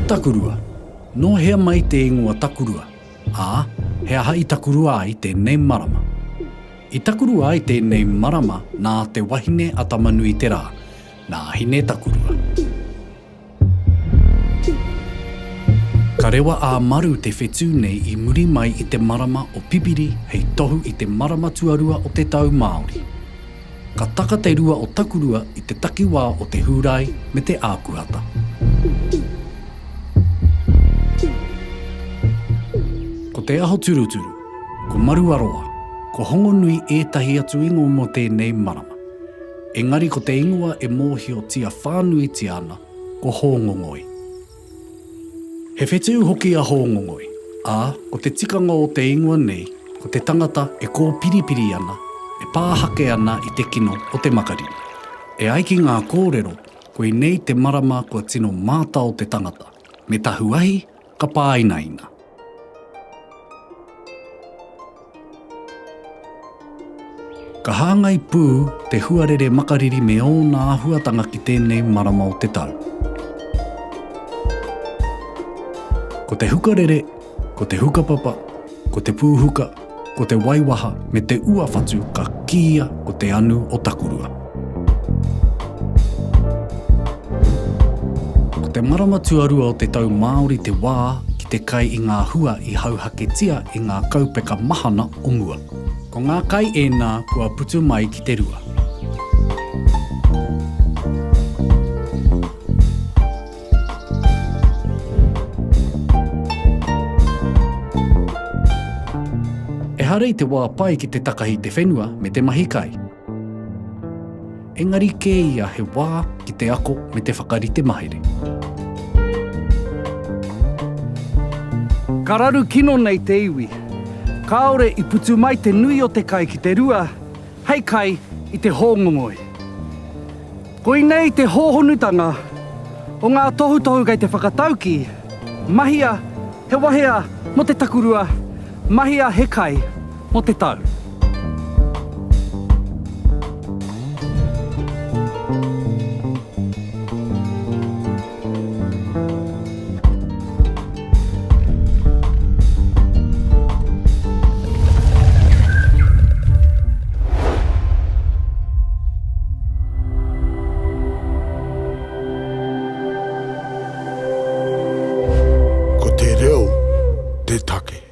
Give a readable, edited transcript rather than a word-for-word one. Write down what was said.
Takurua. Nō hea mai te ingoa takurua, ā, he aha i takurua ai tēnei marama? I takurua ai tēnei marama nā te wahine a Tama-nui-te-rā, nā Hine-takurua. Ka rewa ā-maru te whetū nei i muri mai i te marama o Pipiri hei tohu i te marama tuarua o te tau Māori. Ka taka te rua o Takurua i te takiwā o te Hūrae me te Ākuhata. Ko Te Aho Turuturu, ko Maruaroa, ko Hongonui ētahi atu ingoa mō tēnei marama. Engari ko te ingoa e mōhiotia whānuitia ana, ko Hōngongoi. He whetū hoki a Hōngongoi, ā, ko te tikanga o te ingoa nei, ko te tangata e kōpiripiri ana, e pāhake ana i te kino o te makariri. E ai ki ngā kōrero, koinei te marama kua tino mātao te tangata, me tahu ahi, ka pāinaina. Ka hāngai pū te huarere makariri me ōna āhuatanga ki tēnei marama o te tau. Ko te hukarere, ko te hukapapa, ko te pūhuka, ko te waiwaha me te uawhatu ka kīia ko te anu o Takurua. Ko te marama tuarua o te tau Māori te wā ki te kai i ngā hua i hauhaketia i ngā kaupeka mahana o mua. Ko ngā kai ēnā kua putu mai ki te rua. Ehara i te wā pai ki te takahi te whenua me te mahi kai. Engari kē ia he wā ki te ako me te whakarite mahere. Ka raru kino nei te iwi. Kāore i putu mai te nui o te kai ki te rua hei kai i te hōngongoi. Koinei te hōhonutanga o ngā tohutohu kei te whakataukī, mahia he wahea mō te takurua, mahia he kai mō te tau. Ko te reo te take.